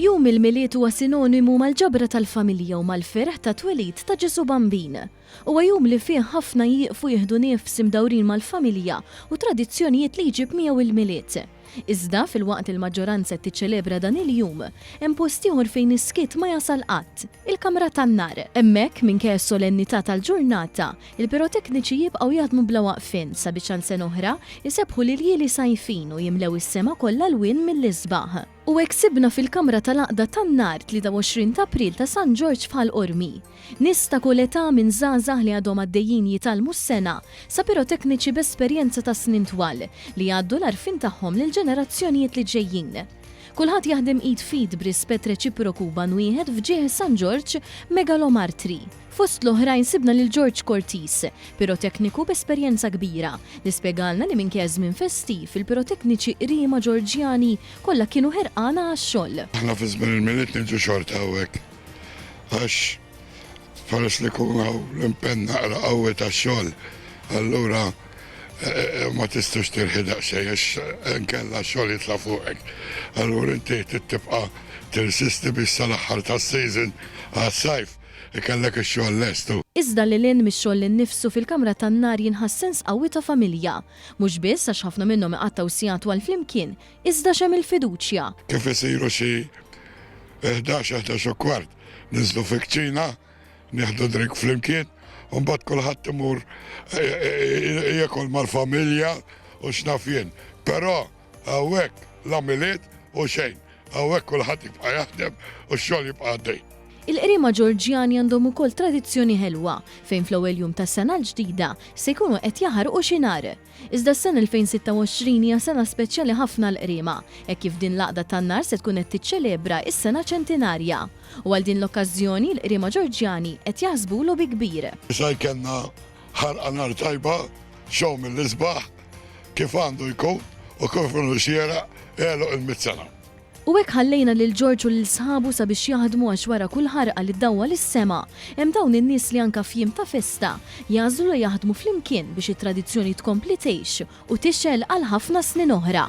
Jum il-Milied huwa sinonimu mal-ġabra tal-familja u mal-ferħ tat-twelid ta' Ġesù Bambin. Huwa jum li fih ħafna jieqfu jieħdu nifs imdawrin mal-familja u t-tradizzjonijiet li jġib miegħu il-Milied. Iżda, filwaqt li l-maġġoranza qed tiċċelebra dan il-jum, hemm post ieħor fejn is-skiet ma jasal qatt, il-kamra tan-nar. Hemmhekk, minkejja s-solennità tal-ġurnata, il-pirotekniċi jibqgħu jaħdmu bla waqfien sabiex għal sena oħra jsebbħu l-iljieli sajfin u jimlew is-sema kollha lwien mill-isbaħ. U hekk sibna fil-kamra tal-Għaqda tan-Nar 23 t'April ta' San Ġorġ f'Ħal Qormi. Nies ta' kull età minn żgħażagħ li għadhom għaddejjin jitgħallmu s-sengħa sa pirotekniċi b'esperjenza ta' snin twal li jgħaddu l-għarfien tagħhom lill-ġenerazzjonijiet li ġejjin. Kulħadd jaħdem id f'id b'rispett reċiproku u b'għan wieħed f'ġieħ San Ġorġ Megalomartri. Fost l-oħrajn sibna lil George Cortis, pirotekniku b'esperjenza kbira, li spjegalna li minkejja ż-żmien festiv, il-pirotekniċi Qriema Ġorġjani kollha kienu ħerqana għax-xogħol. Aħna fi żmien il-Milied niġu xorta hawnhekk għax peress li jkun hawn l-impenn naqra qawwi tax-xogħol, allura ma tistgħux tirħi daqsxejn għax inkella x-xogħol jitla' fuqek. Allura inti trid tibqa' tirsisti biex sal-aħħar tas-season għas-sajf Ikellek ix-xogħol lest u. Iżda lil hinn mix-xogħol innifsu fil-kamra tan-nar jinħass sens qawwi ta' familja. Mhux biss għax ħafna minnhom iqattgħu sigħat twal flimkien, iżda għax hemm il-fiduċja. Kif isiru xi 11, 11 u kwart, ninżlu fi kċina, nieħdu drink flimkien, u mbagħad kulħadd imur jiekol mal-familja u x'naf jien. Però Hawnhekk la Milied u xejn. Hawnhekk kulħadd jibqa' jaħdem u x-xogħol jibqa' għaddej. Il-Qriema Ġorġjani għandhom ukoll tradizzjoni ħelwa fejn fl-ewwel jum tas-sena l-ġdida se jkunu qed jaħarqu xi nar. Iżda s-sena 2026 hija sena speċjali ħafna għall-Qriema hekk kif din l-għaqda tan-nar se tkun qed tiċċelebra s-sena ċentinarja. U għal din l-okkażjoni l-Qriema Ġorġjani qed jaħsbulu bi kbir. Issa jkellna ħarqa nar tajba, show mill-isbaħ, kif għandu jkun u kif inhu xieraq għeluq il-mitt sena. U hekk ħallejna lil Ġorġ u lil sħabu sabiex jaħdmu għax wara kull ħarqa li ddawwal is-sema, hemm dawn in-nies li anke f'jiem ta' festa, jagħżlu li jaħdmu flimkien biex it-tradizzjoni tkompli tgħix u tixgħel għal ħafna snin oħra.